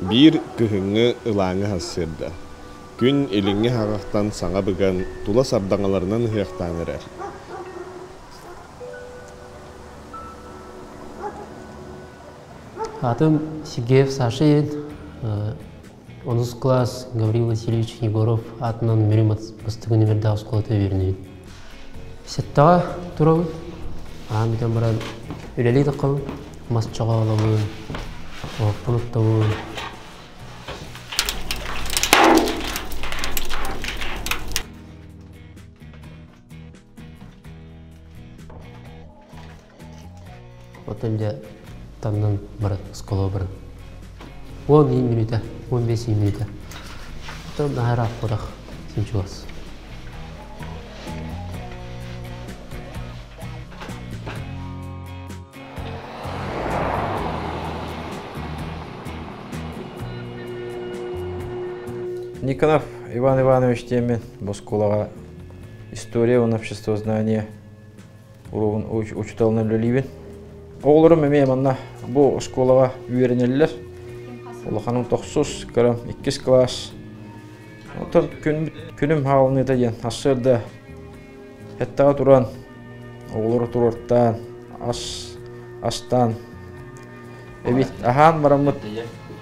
Биир кыһыҥҥы ылааҥы сарсыарда, күн илиҥҥи хаҕахтан саҥа быган, тула сардаҥаларынан ыһыахтаан эрэр. Аатым Сергеев Саша диэн. Онус кылаас Гаврил Васильевич Егоров аатынан Мүрү бастакы нүмердээх оскуолата үөрэнэбин. Сэттэҕэ турабын. Аан бүтэн баран үлэлии таххабын. Мас чоҕоолобун, оһохпун оттобун. Оттон дьэ таннан баран оскуола баран. 10 мүнүүтэ, 15 мүнүүтэ. Оттон наһаа ырааппатах син чугас. Никонов Иван Иванович диэммин бу оскуолаҕа история уонна обществознание уруогун учууталынан үлэлиибин. Оҕолорум эмиэ манна бу оскуолаҕа үөрэнэллэр. Улаханым тохсус, кырам иккис кылаас. Оттон күнүм хаалыныыта диэн сарсыарда эттэҕэ туран оҕолору туруортаан, ас астаан эбит аһаан бараммыт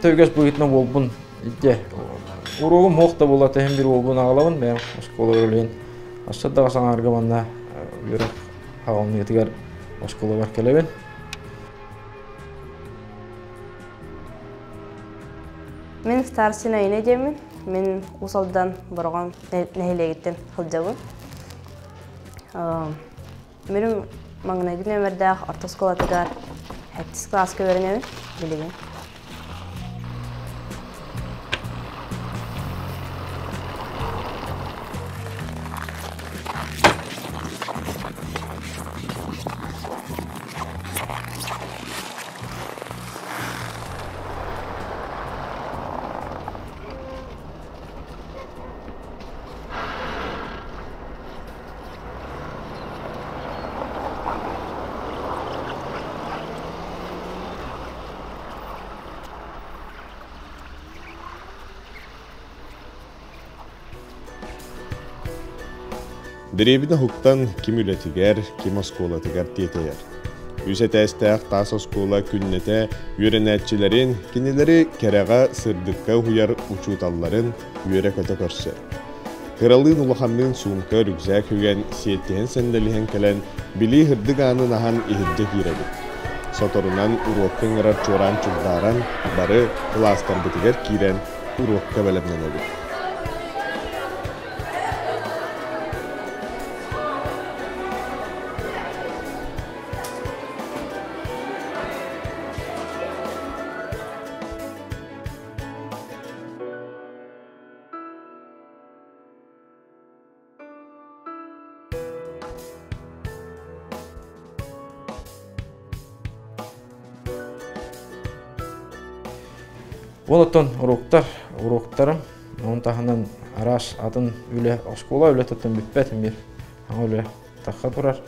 үгэс быһыытынан буолбун итте уруогум суох да буолла тэһин бир уолбун аҕалабын бэйэм оскуолабар үлэһин Сырдаҕас аҥаарга манна үөрэх хаҕылыныытыгар оскуолабар кэлэбин. Мин Старсина Ина диэммин. Мин Уус Алдан Бороҕон нэһилиэгиттэн сылдьабын. Мин маҥнайгы нүөмэрдээх орто оскуолатыгар сэттис кылааска үөрэнэбин билигин. Дэриэбинэ уһуктан ким үлэтигэр, ким оскуолатыгар тиэтэйэр. Үс этээстээх таас оскуола күннэтэ үөрэнээччилэрин, кинилэри кэрэҕэ, сырдыкка уһуйар учууталларын үөрэ-көтө көрсөр. Кыралыын улаханныын суумка, рюкзак үгэн, сиэттиһэн сэннэлиһэн кэлэн, билии сырдык аанын аһан иһирдьэ киирэбит. Соторунан уруокка ыҥырар чуораан чугдааран, бары кылаастарбытыгар киирэн уруокка бэлэмнэнэбит. Ол оттон уруоктар, уруоктарым, onun таһынан араас атын үлэ, оскуола үлэтиттэн бүппэт эмиэ саҥа үлэ тахха турар.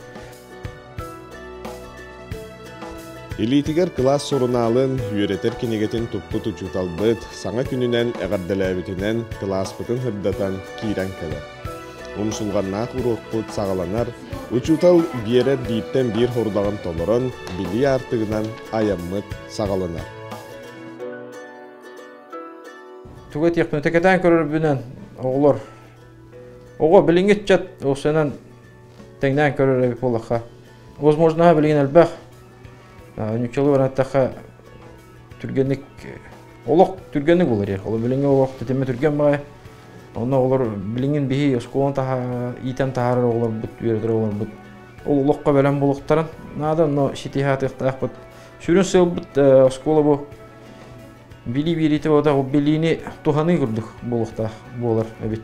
Илиитигэр кылаас сурунаалын, үөрэтэр кинигэтин туппут учууталбыт саҥа күнүнэн эҕэрдэлээбитинэн кылааспытын сырдатан киирэн кэлэр. Умсулҕаннаах уруокпут саҕаланар, учуутал биэрэр бииртэн биир хорудаҕын толорон, билии аартыгынан айаммыт саҕаланар. Тугу этиэхпин кэтээн көрөрбүнэн оҕолор оҕо билиҥҥи ыччат уопсайынан тэҥнээн көрөр эбит буоллахха возможноһа билигин элбэх ньуччалыы баран эттэххэ түргэнник олох түргэнник уларыйар ол билиҥҥи олох тэтимэ түргэн баҕайы онно оҕолор билиҥҥин биһи оскуоланы таһа иитэн таһаарар оҕолорбут үөрэтэр оҕолорбут ол олоххо бэлэм буолуохтарын наада онно ситиһэ сатыахтаахпыт сүрүн сыалбыт оскуола бу билии биэриитэ буолбатах билиини туһаныы курдук буолуохтаах буолар эбит.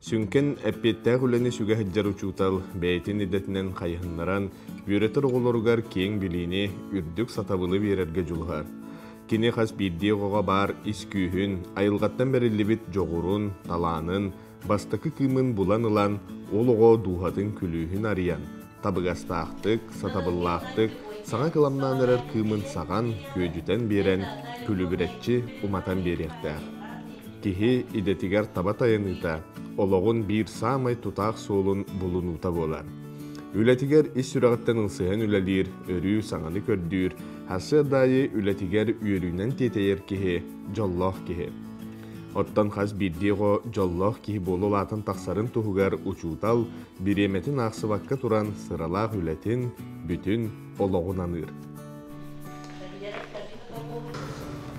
Сүҥкэн эппиэттээх үлэни сүгэ сылдьар учуутал бэйэтин идэтинэн хайыһыннаран, үөрэтэр оҕолоругар киэҥ билиини, үрдүк сатабылы биэрэргэ дьулуһар. Кини хас биирдии оҕоҕо баар ис күүһүн, айылҕаттан бэриллибит дьоҕурун, талаанын, бастакы кыымын булан ылан, ол оҕо дууһатын күлүүһүн арыйан, табыгастаахтык, сатабыллаахтык, саҥа кыламнаан эрэр кыымын саҕан, күөдьүтэн биэрэн, күлүбүрэччи уматан биэриэхтээх. Киһи идэтигэр таба тайаныыта олоҕун биир саамай тутаах суолун булунуута буолар. Үлэтигэр ис сүрэҕиттэн ылсыһан үлэлиир, өрүү саҥаны көрдүүр, сарсыарда аайы үлэтигэр үөрүүнэн тиэтэйэр киһи дьоллоох киһи. Оттон хас биирдии оҕо дьоллоох киһи буола улаатан тахсарын туһугар учуутал бириэмэтин аахсыбакка туран сыралаах үлэтин бүтүн олоҕун аныыр.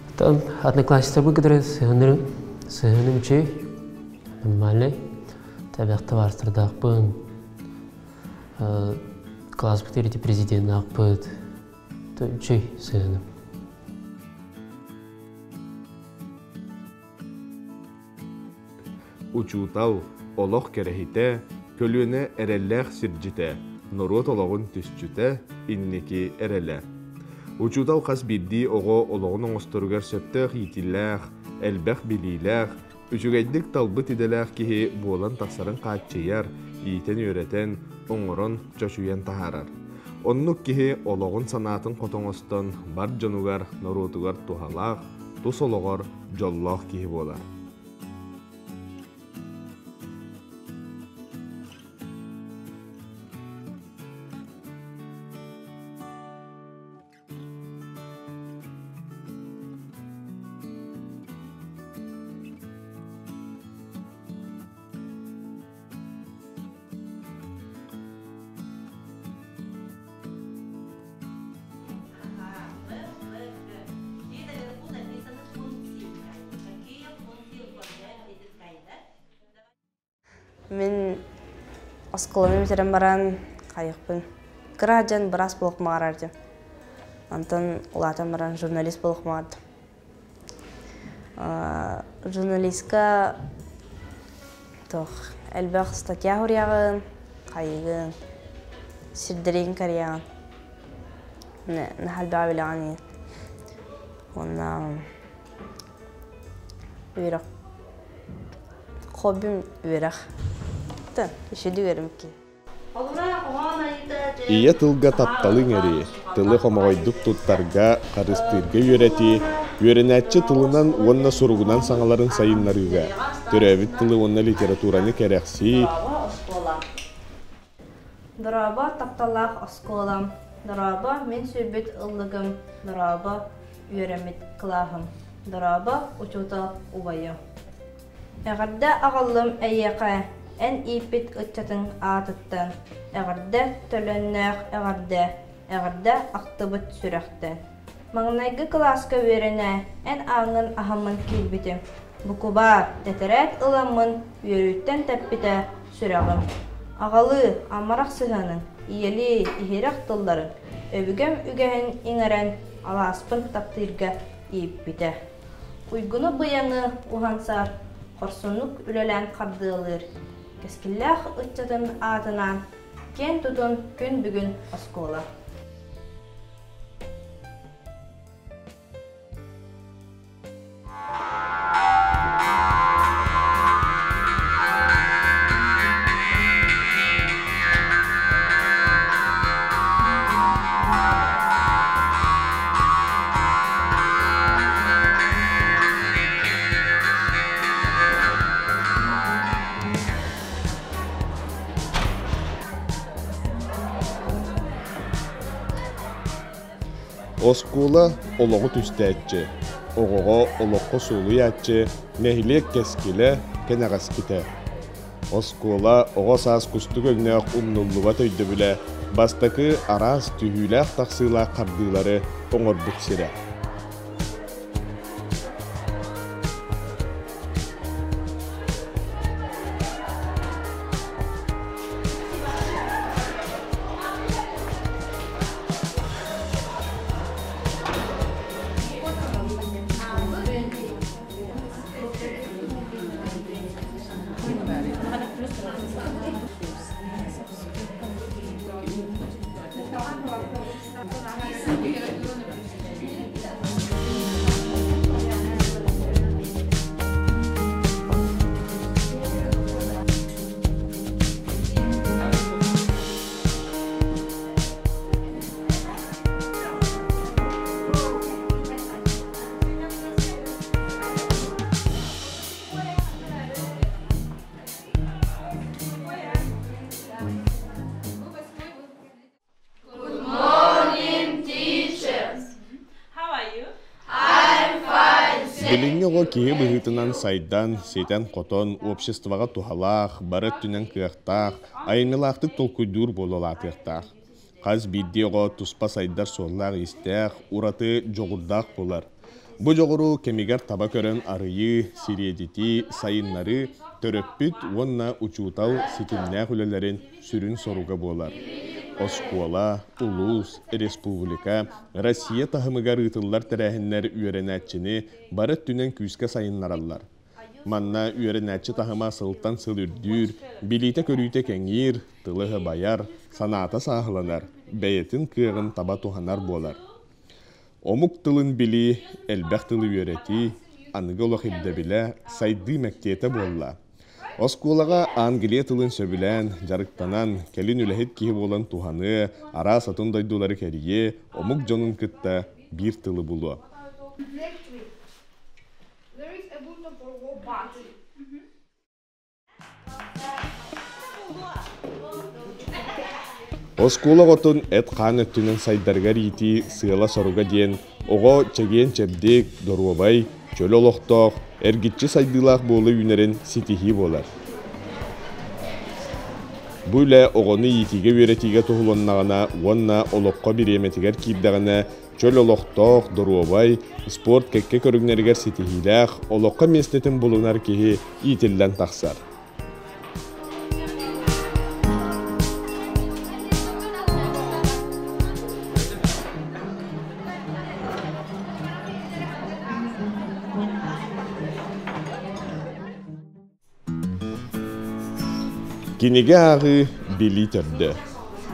Оттон одноклассниктарбын кытары сыһыаннарым сыһыаным үчүгэй, нормальный. Табиҕ табаарыстардаахпын, класспыт ити президеннаахпыт. Үчүгэй сыһыаным. Учуутал, олох кэрэһитэ, көлүөнэ эрэллээх сирдьитэ, норуот олоҕун түсчүтэ, инники эрэлэ. Учуутал хас биирдии оҕо олоҕун оҥосторугар сөптөөх иитиилээх, элбэх билиилээх, үчүгэйдик талбыт идэлээх киһи буолан тахсарын хааччыйар, иитэн-үөрэтэн, оҥорон, чочуйан таһаарар. Оннук киһи олоҕун санаатын хото оҥостон бар дьонугар, норуотугар туһалаах, тус олоҕор дьоллоох киһи буолар. Мин оскуоланы бүтэрэн баран хайыахпын кыра дьон быраас буолуох диэн. Онтон улаатан баран журналист буолуох баҕардым. Журналистка туох элбэх статья суруйаҕын, хайыгын, сирдэрин карьяҕын. Наһаа элбэҕи билэҕин Уонна үөрэх хоббим үөрэх. Үчүгэй ки. Ийэ тылга тапталы иҥэрии, тылы хомоҕойдук туттарга, харыстыырга үөрэтии, үөрэнээччи тылынан уонна суругунан саҥаларын сайыннарыыга, төрөөбүт тылы уонна литератураны кэрэхсии, Дорообо, тапталлаах оскуолам, дорообо, мин сүрбүт ыллыгым, дорообо, үөрэммит кылааһым, дорообо, учуутал убайым. Эҕэрдэ аҕаллым эйиэхэ, эн ииппит ыччатыҥ аатыттан, эҕэрдэ төлөннөөх эҕэрдэ, эҕэрдэ ахтыбыт сүрэхтэн. Маҥнайгы кылааска үөрэнэ, эн ааҥҥын аһаммын киирбитим, букубаар, тэтэрээт ыламмын үөрүүттэн тэппитэ сүрэҕим. Аҕалыы, амарах сыһыаныҥ, ийэлии, иһирэх тылларыҥ, өбүгэм үгэһин иҥэрэн, алааспын таптыырга ииппитэ. Уйгуну быйаҥы уһансар, хорсуннук үлэлээн хардыалыыр, кэскиллээх ыччатын аатынаан киэн тутун күн бүгүн оскуола. Оскуола олоҕу түстээччи, оҕоҕо олоххо суолуйааччы, нэһилиэк кэскилэ, кэнэҕэскитэ. Оскуола оҕо саас кустук өҥнөөх умнуллубат өйдөбүлэ бастакы араас түһүүлээх-тахсыылаах хардыылары оҥорбут сирэ. Билиҥҥи оҕо киһи быһыытынан сайдан, ситэн-хотон, обществоҕа туһалаах, бары өттүнэн кыахтаах, айымньылаахтык толкуйдуур буола улаатыахтаах. Хас биирдии оҕо туспа сайдар суоллаах-иистээх, ураты дьоҕурдаах буолар. Бу дьоҕуру кэмигэр таба көрөн арыйыы, сириэдитии, сайыннарыы төрөппүт уонна учуутал ситимнээх үлэлэрин сүрүн соруга буолар. Оскуола, улуус, республика, Россия таһымыгар ыытыллар тэрээһиннэр үөрэнээччини бары өттүнэн күүскэ сайыннараллар. Манна үөрэнээччи таһыма сылтан сыл үрдүүр, билиитэ-көрүүтэ кэҥиир, тылы байар, санаата сааһыланар, бэйэтин кыаҕын таба туһанар буолар. Омук тылын билии, элбэх тылы үөрэтии, аныгы олох ирдэбилэ, сайдыы мэктиэтэ буолла. Оскуолаҕа англия тылын сөбүлээн, дьарыктанан, кэлин үлэһит киһи буолан туһаныа, араас атын дойдулары кэрийиэ, омук дьонун кытта биир тылы булуо. Оскуола оҕотун эт-хаан өттүнэн сайдарыгар иитии сыала-соруга диэн оҕо чэгиэн-чэбдик, доруобай, чөл олохтоох, эргиччи сайдыылаах буола үүнэрин ситиһии буолар. Бу үлэ оҕону иитиигэ-үөрэтиигэ туһуланнаҕына уонна олоххо бириэмэтигэр киирдэҕинэ чөл олохтоох, доруобай, спорт кэккэ көрүҥнэригэр ситиһиилээх, олоххо миэстэтин булунар киһи иитиллэн тахсар. Кинигэ ааҕыы билии төрдө.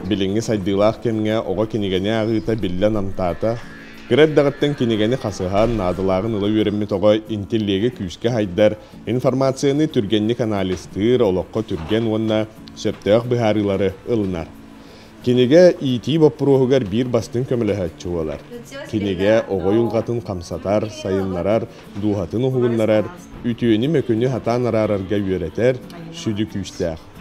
Билиҥҥи сайдыылаах кэмҥэ оҕо кинигэни ааҕыыта биллэ намтаата. Кыра эрдэҕиттэн кинигэни хасыһан, наадалааҕын ыла үөрэммит оҕо интеллиэгэ күүскэ хайдар, информацияны түргэнник анализтыыр, олоххо түргэн уонна сөптөөх быһаарыылары ылынар. Кинигэ иитии боппуруоһугар биир бастыҥ көмөлөһөөччү буолар. Кинигэ оҕо уйулҕатын хамсатар, сайыннарар, дууһатын уһугуннарар, үтүөнү-мөкүнү сатаан араарарга үөрэтэр сүдү күүстээх.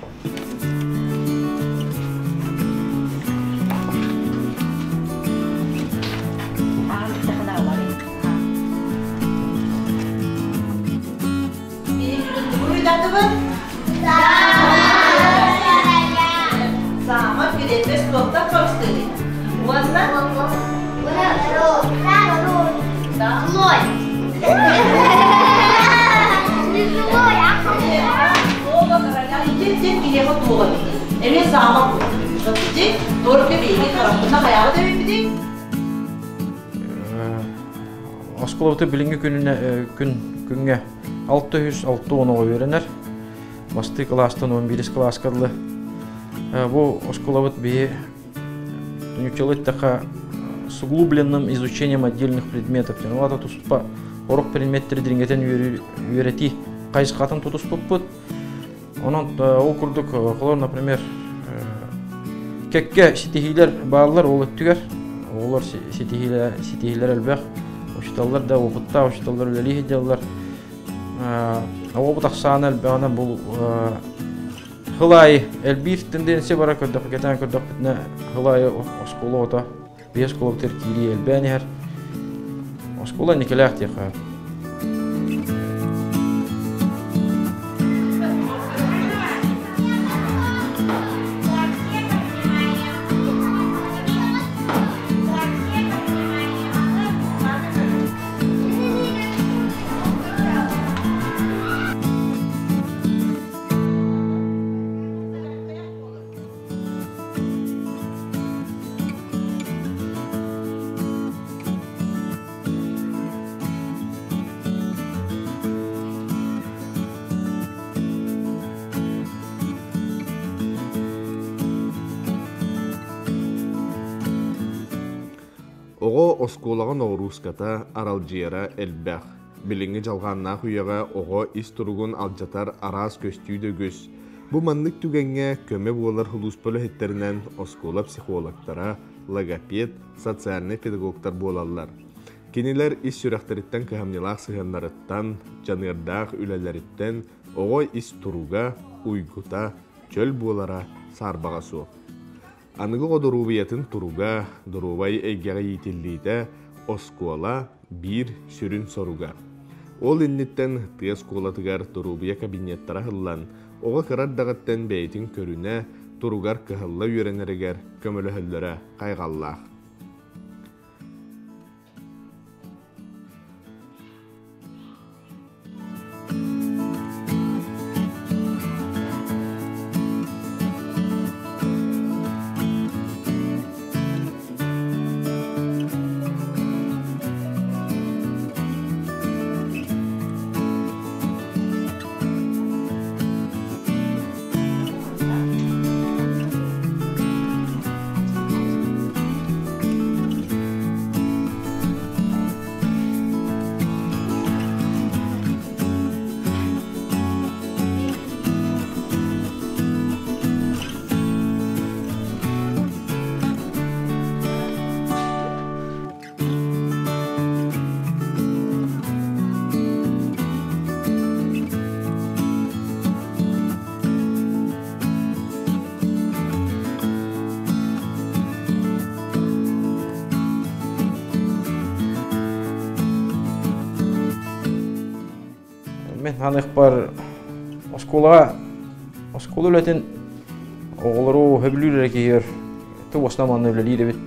Оскуолабыты билиҥҥи күнүнэ күн күҥҥэ 660 оҕо үөрэнэр. Бастыы кылаастан 11 кылааска дылы. Бу оскуолабыт биһи нууччалыы эттэххэ с углубленным изучением отдельных предметов диэн ол туспа орох предметтэри дириҥэтэн үөрэтии хайысхатын тутуспуппут. Онон ол курдук холор, например, кэккэ ситиһиилэр бааллар ол өттүгэр. Оҕолор ситиһиилэр элбэх. Учууталлар да опыттаах учууталлар үлэлии сылдьаллар. Оҕобут ахсаана элбэҕинэн бу сыл аайы элбиир тенденция бара көрдөхпүт, кэтээн көрдөхпүтүнэ сыл аайы оскуола оҕото биэс оскуолабытыгар киирии элбээн иһэр. Оскуола инникилээх диэххэ. Оҕо оскуолаҕа ноҕурууската, аралдьыйара элбэх. Билиҥҥи дьалхааннаах үйэҕэ оҕо ис туругун алдьатар араас көстүү да үгүс. Бу маннык түгэҥҥэ көмө буолар сулууспа үлэһиттэринэн оскуола психологтара, логопед, социальнай педагогтар буолаллар. Кинилэр ис сүрэхтэриттэн кыһамньылаах сыһыаннарыттан, дьаныардаах үлэлэриттэн оҕо ис туруга, уйгута чөл буолара саарбаҕа суох. Аныгы оҕо доруобуйатын туруга, доруобай эйгэҕэ иитиллиитэ, оскуола биир сүрүн соруга. Ол инниттэн тыа оскуолатыгар доруобуйа кабинеттара аһыллан, оҕо кыра эрдэҕиттэн бэйэтин көрүнэ, туругар кыһалла үөрэнэригэр көмөлөһөллөрө хайҕаллаах. Мен ханыхпар оскуолаҕа оскуола үлэтин оҕолору сөбүлүүр эрэ киһи туосна манна үлэлиир эбит.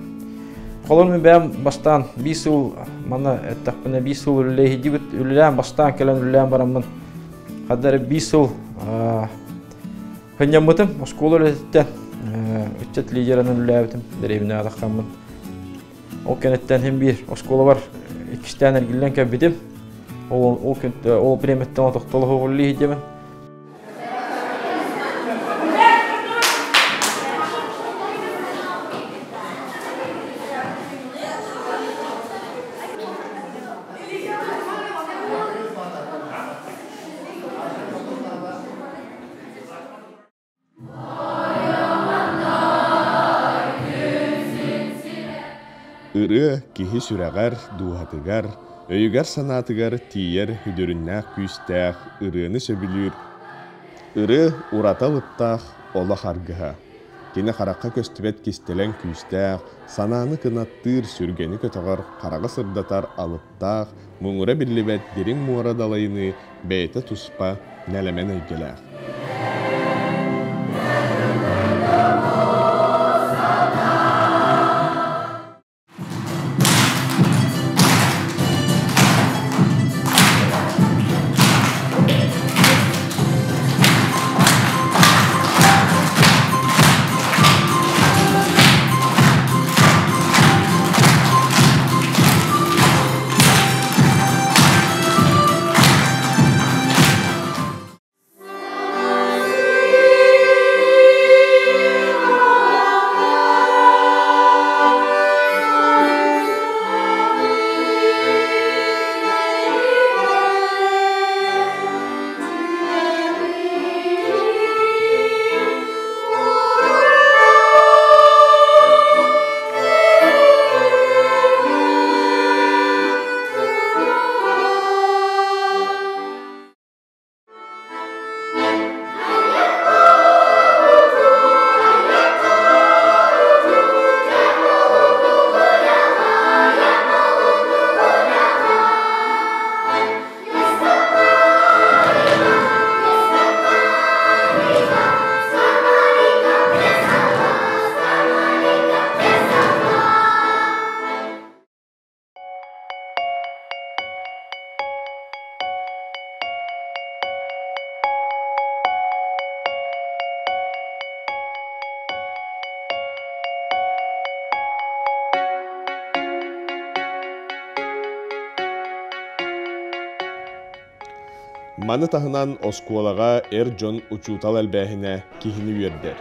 Холор мен бэйэм бастаан биир сыл манна эттэхпинэ биир сыл үлэлэһидибит үлэлээн бастаан кэлэн үлэлээн бараммын хадда эрэ биир сыл Хынньаммытым оскуола үлэтиттэн ыччат лидерынан үлэлээбитим дэриэбинэҕэ таххаммын. Ол кэнниттэн син биир оскуолабар иккистээн эргиллэн кэлбитим. Ол ол күн ол бириэмэттэн тохтолоһуох үлэлии сылдьабын. Ырыа киһи сүрэҕэр, дууһатыгар, өйүгэр-санаатыгар тиийэр үдүрүннээх күүстээх ырыаны сөбүлүүр ырыа ураты алыптаах олох аргыһа. Кини харахха көстүбэт кистэлэҥ күүстээх, санааны кынаттыыр, сүргэни көтөҕөр, хараҕы сырдатар алыптаах, муҥура биллибэт дириҥ муора далайыныы бэйэтэ туспа нэлэмэн эйгэлээх. Маны таһынан оскуолаҕа эр дьон учуутал элбээһинэ киһини үөрдэр.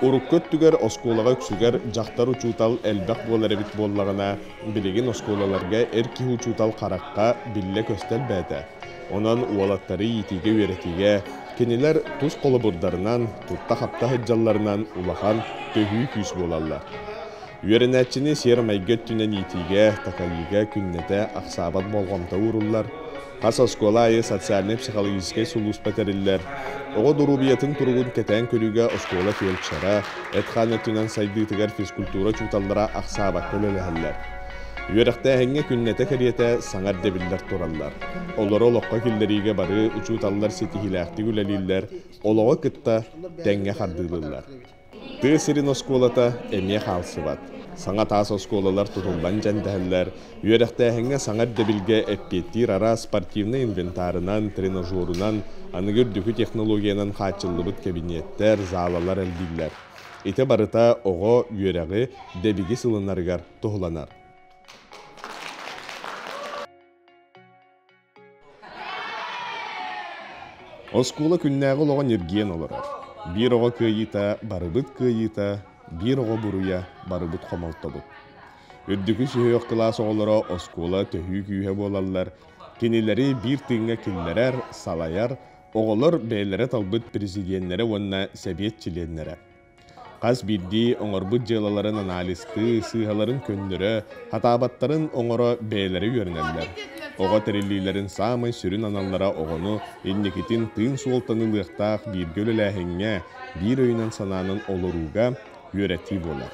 Урукку өттүгэр оскуолаҕа үксүгэр дьахтар учуутал элбэх буолар эбит буоллаҕына, билигин оскуолаларга эр киһи учуутал харахха биллэ-көстө элбээтэ. Онон уолаттары иитиигэ-үөрэтиигэ кинилэр тус холобурдарынан, тутта-хапта сылдьалларынан улахан төһүү күүс буолаллар. Үөрэнээччини сиэр-майгы өттүнэн иитиигэ, такайыыга күннэтэ ахсаабат болҕомто ууруллар. Хас оскуола аайы социальнай-психологическай сулууспа тэриллэр. Оҕо доруобуйатын туругун кэтээн көрүүгэ оскуола фельдшера, эт-хаан өттүнэн сайдыытыгар физкультура учууталлара ахсаабакка үлэлэһэллэр. Үөрэхтээһиҥҥэ күннэтэ кэриэтэ саҥа ирдэбиллэр тураллар. Олору олоххо киллэриигэ бары учууталлар ситиһиилээхтик үлэлииллэр, олоҕу кытта тэҥҥэ хардыылыыллар. Тыа сирин оскуолата эмиэ хаалсыбат. Саҥа таас оскуолалар тутуллан дьэндэһэллэр, үөрэхтээһиҥҥэ саҥа ирдэбилгэ эппиэттиир араас спортивнай инвентарынан, тренажерунан, аныгы үрдүкү технологиянан хааччыллыбыт кэбиниэттэр, заалалар элбииллэр. Ити барыта оҕо үөрэҕи дэбигис ылынарыгар туһуланар. Оскуола күннээҕи олоҕо ньиргийэн олорор. Биир оҕо кыайыыта барыбыт кыайыыта, биир оҕо буруйа барыбыт хомолтобут. Үрдүкү сүһүөх кылаас оҕолоро оскуола төһүү күүһэ буолаллар, кинилэри биир тыыҥҥа киллэрэр, салайар, оҕолор бэйэлэрэ талбыт президеннэрэ уонна сэбиэт чилиэннэрэ. Хас биирдии оҥорбут дьыалаларын анализтыы, сыыһаларын көннөрө, хатаабаттарын оҥоро бэйэлэрэ үөрэнэллэр. Оҕо тэриллиилэрин саамай сүрүн аналлара оҕону инникитин тыын суолтаны ылыахтаах бииргэ үлэлээһиҥҥэ, биир өйүнэн-санаанан олорууга үөрэтии буолар.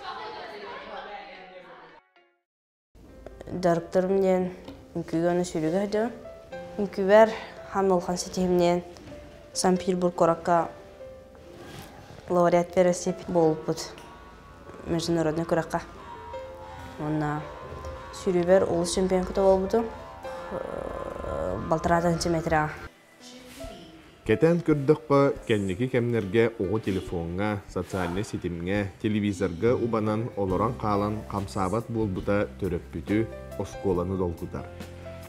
Дьарыктарым диэн үҥкүүгэ уонна сүүрүүгэ сылдьабын. Үҥкүүбэр хаан улахан ситиһимниэн Санкт-Петербург куоракка лауреат России буолбут международный күрэххэ. Уонна сүүрүүбэр улус чемпионката буолбутум. Балтараа сантиметраҕа. Кэтээн көрдөххө, кэнники кэмнэргэ оҕо телефоҥҥа, социальнай ситимҥэ, телевизорга убанан олорон хаалан хамсаабат буолбута төрөппүтү, оскуоланы долгутар.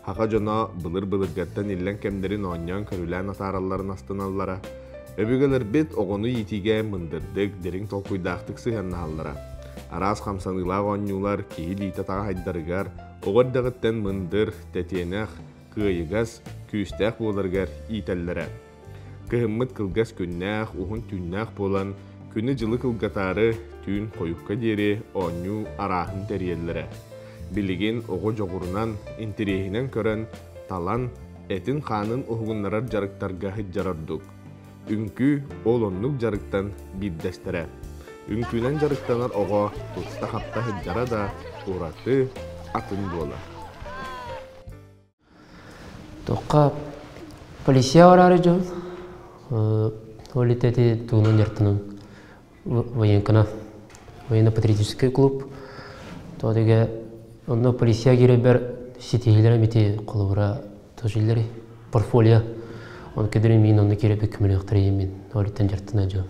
Саха дьоно былыр-былыргаттан иллэҥ кэмнэрин оонньоон-көрүлээн атааралларын астыналлара. Өбүгэлэрбит оҕону иитиигэ мындырдык, дириҥ толкуйдаахтык сыһыаннаһаллара. Араас хамсаныылаах оонньуулар киһи илиитэ-атаҕа хайдарыгар, оҕо эрдэҕиттэн мындыр, тэтиэнэх, кыайыгас, күүстээх буоларыгар иитэллэрэ. Кыһыммыт кылгас күннээх, уһун түүннээх буолан, күнү-дьылы кылгатаары түүн хойукка диэри оонньуу арааһын тэрийэллэрэ. Билигин оҕо дьоҕурунан, интэриэһинэн көрөн, талан, этин-хаанын уһугуннарар дьарыктарга сылдьар ордук. Үҥкүү ол оннук дьарыктан биирдэстэрэ. Үҥкүүнэн дьарыктанар оҕо тутта-хапта сылдьара да ураты, атын буолар. Туохха полиция бараары дьон ол ити тугунан дьарыктанан военкана военно-патриотический клуб тоҕо онно полиция киирэрбэр ситиһиилэрим ити холобура тоже портфолио он кедерин мин онно киирэрбэр көмөлөөхтөр мин ол иттэн дьарыктана дьон.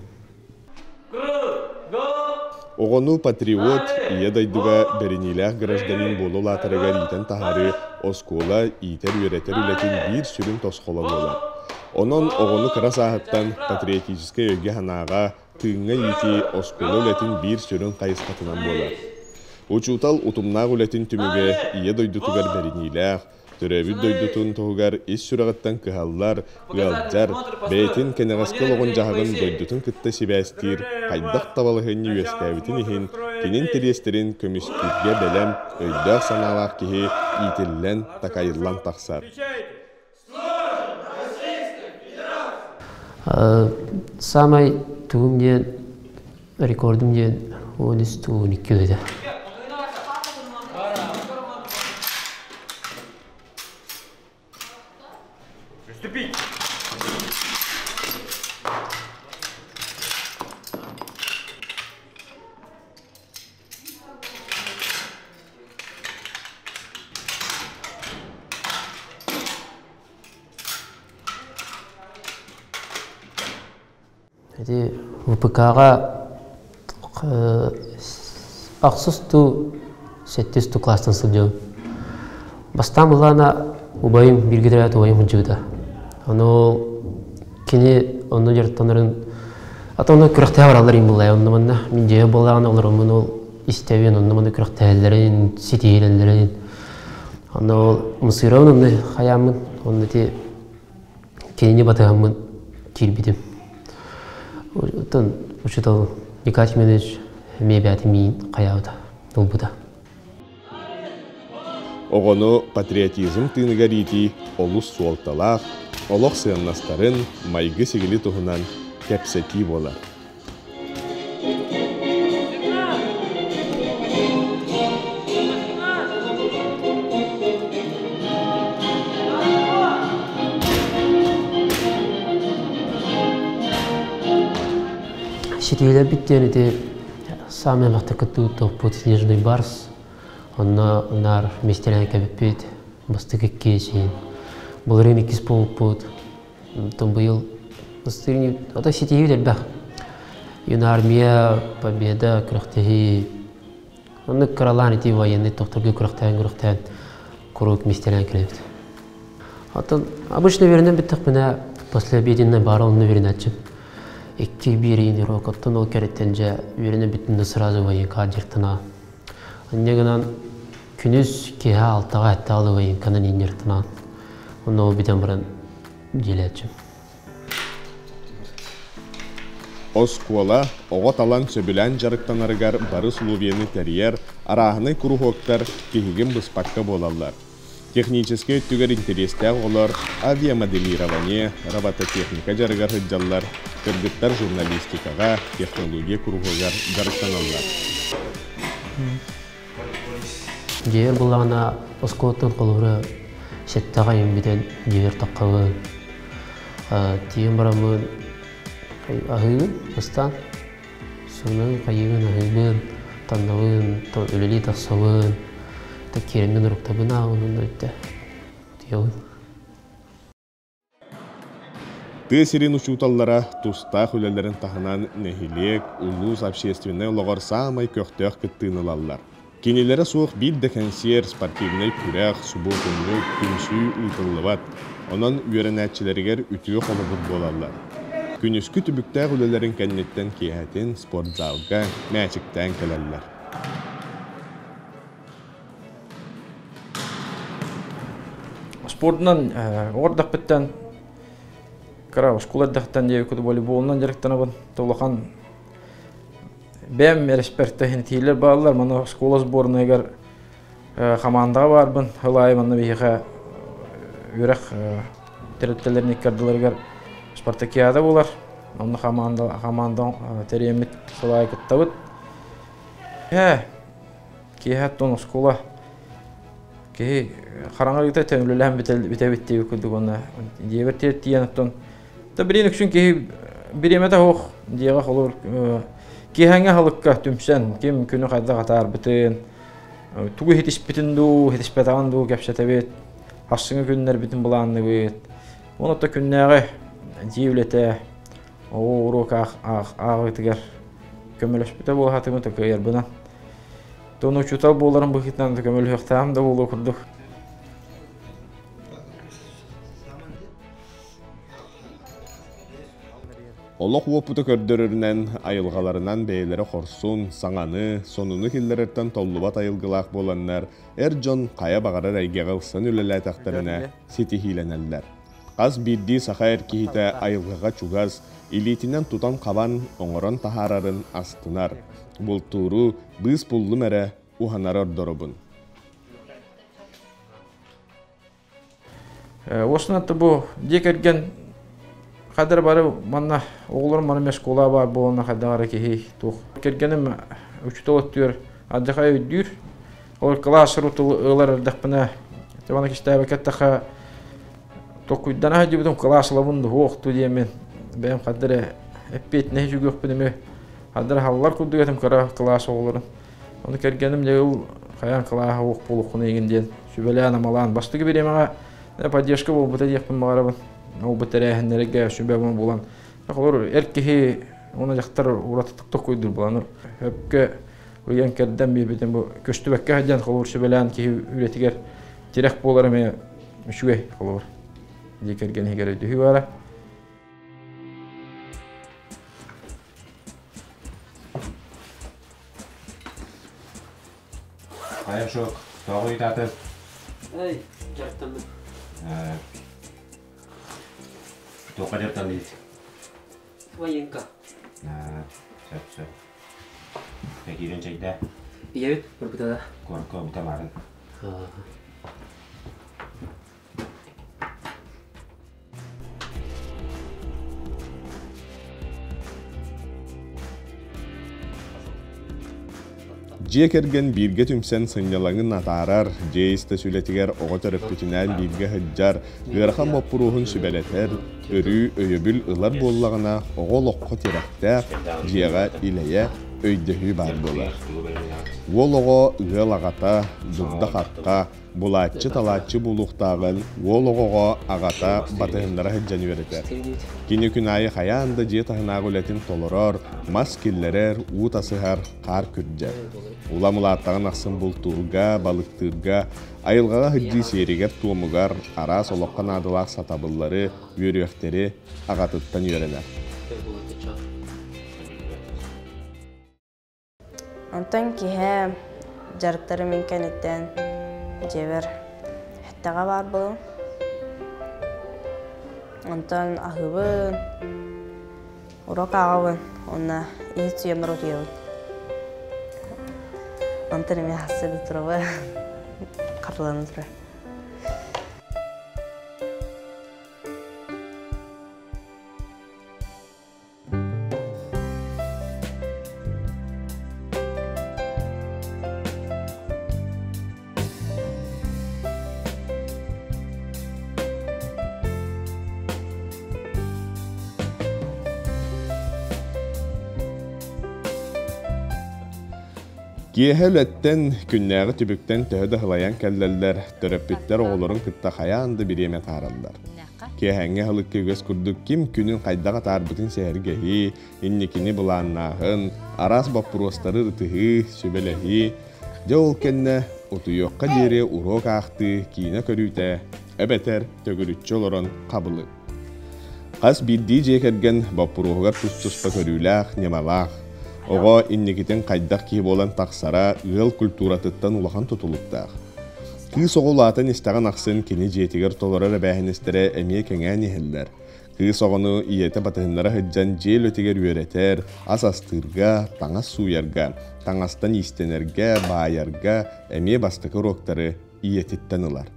Оҕону патриот, Ийэ дойдуга бэриниилээх гражданин буола улаатарыгар иитэн таһаарыы оскуола иитэр-үөрэтэр үлэтин биир сүрүн тосхоло буолар. Онон оҕону кыра сааһыттан патриотическай өйгө-санааҕа, тыыҥҥа иитии оскуола үлэтин биир сүрүн хайысхатынан буолар. Учуутал утумнаах үлэтин түмүгэ Ийэ дойдутугар бэриниилээх, Төрөөбүт дойдутун туһугар ис сүрэҕиттэн кыһаллар, ыалдьар, бэйэтин кэнэҕэски олоҕун-дьаһаҕын дойдутун кытта сибээстиир хайдах да балаһыанньа үөскээбитин иһин, кини интэриэстэрин көмүскүүргэ бэлэм, өйдөөх-санаалаах киһи иитиллэн, такайыллан тахсар. Саамай тугум диэн рекордум диэн 13-12 этэ. Приступить! Ити ВПК-ҕа ахсыс туу, сэттис туу класстан сылдьабын. Бастаан былаана убайым бииргэ төрөөбүт убайым сылдьыбыта. Ону ол кини онно дьарыктанарын ата онно күрэхтэһэ бараллар им буллай онно манна мин дьиэ буоллаҕына олороммун ол истэбин онно манна күрэхтэһэллэрин ситиһиилэллэрин онно ол ымсыырабын онно хайааммын онно ити кинини батыһаммын киирбитим. Оттон учуутал Николай Семенович эмиэ бэйэтин миин хайаабыта, ылбыта. Оҕону патриотизм тыыныгар иитии олус суолталаах, олох сыаннастарын, майгы-сигили туһунан кэпсэтии буолар. Ситиилэрбит диэн ити саамай элбэхтик кыттыбыт топпут Снежный барс. Онно наар миэстэлээн кэбиппит. Бастакы иккис иһин. Былырыын иккис буолбуппут. Онтон быйыл бастыыр ото ситиһии элбэх. Юнармия, Победа күрэхтэһии. Оннук кыралаан ити военный тохторго күрэхтээн-күрэхтээн куруук миэстэлээн кэлэбит. Оттон обычно үөрэнэн бүттэхпинэ послеобеденный баара онно үөрэнээччим. Икки биир урок, оттон ол кэриттэн дьэ үөрэнэн бүттүм да сразу военка дьарыктана. Инньэ гынан күнүс киэһэ алтаҕа эттэҕэ военканан иин дьарыктанаҕын. Онно ол бүтэн баран дьиэлээччим. Оскуола оҕо талан сөбүлээн дьарыктанарыгар бары условиены тэрийэр, арааһынай куруһуоктар тиһигин быспакка буолаллар. Техническэй өттүгэр интэриэстээх оҕолор авиамоделирование, робототехника дьарыгар сылдьаллар, кыргыттар журналистикаҕа, технология куруһуогар дьарыктаналлар. Дьиэбэр буллаҕына оскуолаттан холобура сэттэҕэ үүммүтэн дьиэбэр таххабын. Тиийэн бараммын аһыыбын бастаан. Суунабын, хайыыбын, аһыыбын, таннабын, үлэлии тахсабын. Киирэммин уруктабын ааҕын уонна бүттэ. Утуйабын. Тыа сирин учууталлара тустаах үлэлэрин таһынан нэһилиэк, улуус общественнай олоҕор саамай көхтөөх кыттыыны ылаллар. Кинилэрэ суох биир да кэнсиэр, спортивнай күрэх, субуотунньук, түмсүү ыытыллыбат. Онон үөрэнээччилэригэр үтүө холобур буолаллар. Күнүскү түбүктээх үлэлэрин кэнниттэн киэһэтин спортзалга мээчиктээн кэлэллэр. Спордунан оҕордохпуттан кыра оскуола эрдэхтэн диэбиккит волейболунан дьарыктанабын. Улахан бэйэм эрэспэртэ тиилэр бааллар. Маны оскуола сборнайыгар хамаандаҕа баарбын. Сыл аайы манна биһиэхэ үөрэх тэрилтэлэрин икки спартакиада буолар. Онно хамаанда хамаанда тэрийэммит сыл аайы кыттабыт. Киэһэ оттон оскуола киһи хараҥа ыйыта төнүлэлээн бүтэбит диэбит курдук уонна дьиэбэр тиийэн оттон да билигин үксүн киһи бириэмэтэ суох дьиэҕэ холобур киэһээҥҥи аһылыкка түмсэн ким күнү хайдах атаарбытын тугу иһитиспитин дуу иһитиспэтэҕин дуу кэпсэтэбит ахсыҥҥы күннэрбитин былаанныыбыт уонна оттон күннээҕи дьиэ үлэтэ оҕо уруок ааҕыытыгар көмөлөспүтэ буола сатыыбын кыайарбынан Тон учуутал буоларым быһыытынан көмөлөһүөхтээҕим да буолуо курдук. Олох уопута көрдөрөрүнэн, айылҕаларынан бэйэлэрэ хорсун, саҥаны, сонуну киллэрэртэн толлубат айылгылаах буоланнар, эр дьон хайа баҕарар эйгэҕэ ылсан үлэлээтэхтэринэ ситиһиилэнэллэр. Хас биирдии саха эр киһитэ айылҕаҕа чугас, илиитинэн тутан-хабан, оҥорон таһаарарын астынар. Бултууру быыс буллум эрэ, уһанары ордоробун. Уосунатта бу дьиэ кэргэн хадыр бары манна оҕолорум маны оскуола баар буоланна хайдах эрэ киһи туох кэргэним учуутал өттүгэр алдьархай өйдүүр ол кылаас ылар эрдэхпинэ маны кистээбэккэ эттэххэ Толкуйдана сылдьыбытым кылаас ылабын дуһуох ту диэммин бэйэм ханна эрэ эппиэтинэһи сүгүөхпүн эмиэ ханна эрэ хааллар курдук этим кыра кылаас оҕолорун. Ону кэргэним дьэ ыл хайаан кылааһа уох буолуоххун эйигин диэн сүбэлээн-амалаан бастакы бириэмэҕэ поддержка буолбута диэхпин баҕарабын. Ол бу тэрээһиннэргэ сүбэ булан холобур эр киһи уонна дьахтар уратытык толкуйдуур буолан өпкө ыйан кэрдэн биэрбитин бу көстүбэккэ сылдьан холобур сүбэлээн киһи үлэтигэр тирэх буолар эмиэ үчүгэй холобур дьиэ кэргэн иһигэр өйдөһүү баара. Хайа шок, тоҕо ыйытаатын? Эй, дьарыктанным. Туохха дьарыктанныгыт? Военка. Сөп, сөп. Киирэн чэйдээ. Ийэбит барбыта да? Куоракка барбыта баарын. Дьиэ кэргэн бииргэ түмсэн сынньалаҥын атаарар, дьиэ ис-тас үлэтигэр оҕо төрөппүтүнээн бииргэ сылдьар, ыарахан боппуруоһун сүбэлэтэр, өрүү өйөбүл ылар буоллаҕына, оҕо олоххо тирэхтээх, дьиэҕэ илэйэ, өйдөһүү баар буолар. Уол оҕо ыал аҕата, дурда-хахха, булааччы-талааччы буолуохтааҕын уол оҕоҕо аҕата батыһыннара сылдьан үөрэтэр. Кини күн аайы хайаан да дьиэ таһынааҕы үлэтин толорор, мас киллэрэр, уу тасыһар, хаар күрдьэр. Улам улааттаҕын ахсын бултуурга, балыктыырга, айылҕаҕа сылдьыы сиэригэр-туомугар араас олоххо наадалаах сатабыллары, үөрүөхтэри аҕатыттан үөрэнэр. Онтон киһэ дьарыктарым мин кэнниттэн дьиэбэр эттэҕэ баар буолуом. Онтон аһыыбын, уруок ааҕабын уонна иһит сүөммэр утуйабын. Онтон эмиэ сарсыарда турабын, хатылана турар. Киэһэ үлэттэн, күннээҕи түбүктэн төһө да сылайан кэллэллэр, төрөппүттэр оҕолорун кытта хайаан да бириэмэ таараллар. Киэһээҥҥи аһылыкка үгэс курдук ким күнүн хайдах атаарбытын сэһэргэһии, инникини былааннааһын, араас боппуруостары ырытыһыы, сүбэлэһии, дьэ ол кэннэ утуйуохха диэри уруок аахтыы, киинэ көрүүтэ, эбэтэр төгүрүччү олорон хабылык. Хас биирдии дьиэ кэргэн боппуруоһугар тус-туспа көрүүлээх, ньымалаах. Оҕо инникитин хайдах киһи буолан тахсара ыал культуратыттан улахан тутулуктаах. Кыыс оҕо улаатан истэҕин ахсын кини дьиэтигэр толорор эбээһинэстэрэ эмиэ кэҥээн иһэллэр. Кыыс оҕону ийэтэ батыһыннара сылдьан дьиэ үлэтигэр үөрэтэр, ас астыырга, таҥас сууйарга, таҥастан иистэнэргэ, баайарга эмиэ бастакы уруоктары ийэтиттэн ылар.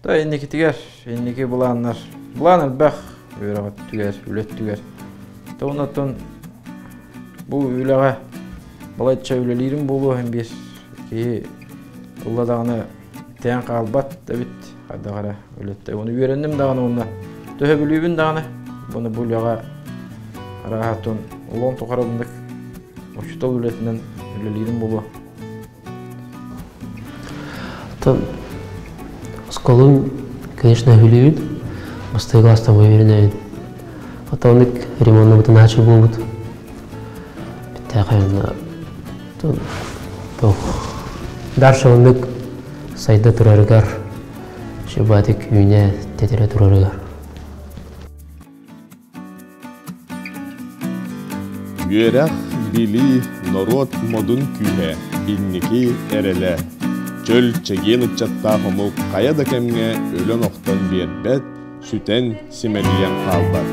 Да инникитигэр, инники былааннар, былаан элбэх үөрэх өттүгэр, үлэ өттүгэр. Да оннуттан бу үлэҕэ балачча үлэлиирим буолуо иһин биир киһи ылла даҕаны тээн хаалбат эбит хайдах эрэ үлэттэ. Ону үөрэнним даҕаны уонна төһө бүлүүбүн даҕаны буну бу үлэҕэ арааһаттан олоҕум тухары оннук учуутал үлэтинэн үлэлиирим буолуо. Оскуолум, конечно, үһүлүүбүн. Бастакы класстан үөрэнэбин. Оттон ремоннубутун аачы буолбут. Бүттээхэ Дальше оннук сайда турарыгар, шыбатык үүнэ тэтэрэ турарыгар. Үөрэх, билии, норуот модун күүһэ, инники эрэлэ. Чөл, чэгиэн ыччаттаах омук хайа да кэмҥэ өлөн-охтон биэрбэт, сүтэн, симэлийэн хаалбат.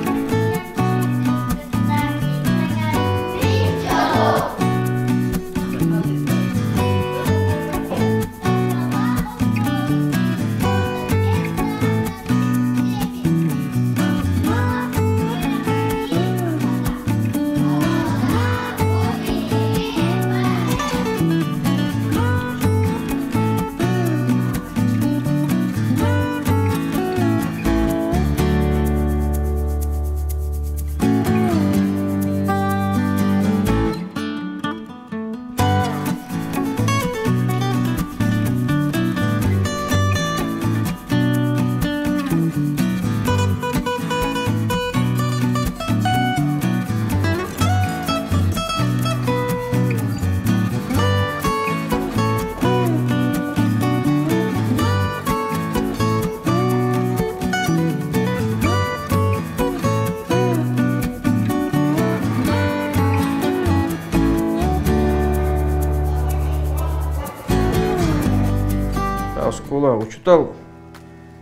Оскуола учутал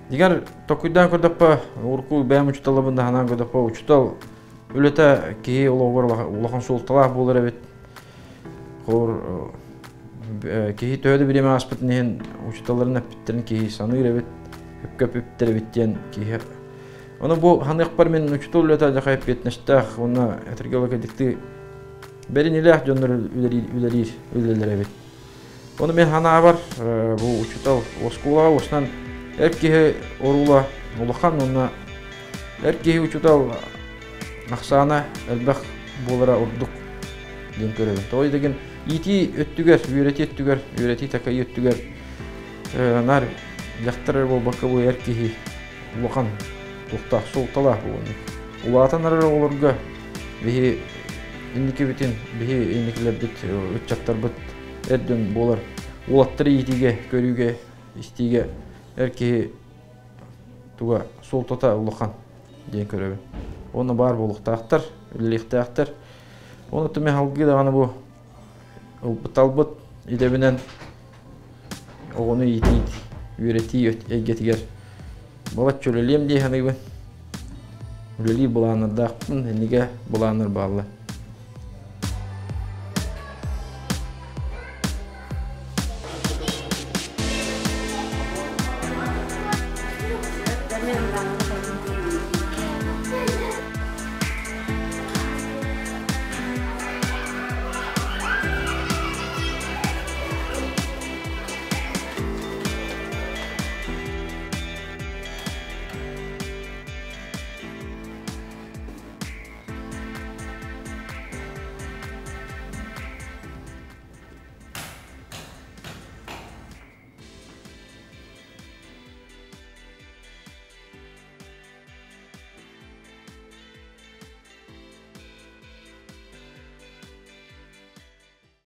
Дигэр токуйдаан көрдөххө, урукку бэйэм учууталларбын да санаан көрдөххө, учуутал үлэтэ киһи олоҕор улахан суолталаах буолар эбит. Холобур, киһи төһө да бириэмэ ааспытын иһин учууталларын эппиттэрин киһи саныыр эбит, өпкө эппиттэр эбит диэн киһи Ону бу ханыахпар мен учутал үлэтэ дьаха эппиэтинэстээх уонна этэргэ кэлдикти бэринилээх дьоннор үлэлиир үлэлэр эбит. Ону мен ханаабар бу учутал оскуолаҕа уоснан эр киһи орула улахан уонна эр киһи учутал ахсаана элбэх буолара ордук диэн көрөбүн. Тоҕо деген иитии өттүгэр, үөрэтии өттүгэр, үөрэтии такайыы өттүгэр наар дьахтар эрэ буолбакка бу эр киһи улахан туохтаах суолталаах буолуону. Улаатан эрэр оҕолорго биһи инникибитин, биһи инникилэрбит, ыччаттарбыт эр дьон буолар уолаттары иитиигэ, көрүүгэ, истиигэ эр киһи туга суолтата улахан диэн көрөбүн. Уонна баар буолуохтаахтар, үлэлиэхтээхтэр. Оны түмэ халгыы даҕаны бу ылбыт-талбыт идэбинэн оҕону иитии, үөрэтии эйгэтигэр балачча үлэлиэм дии саныыбын. Үлэлиир былааннардаахпын, иннигэ былааннар бааллар.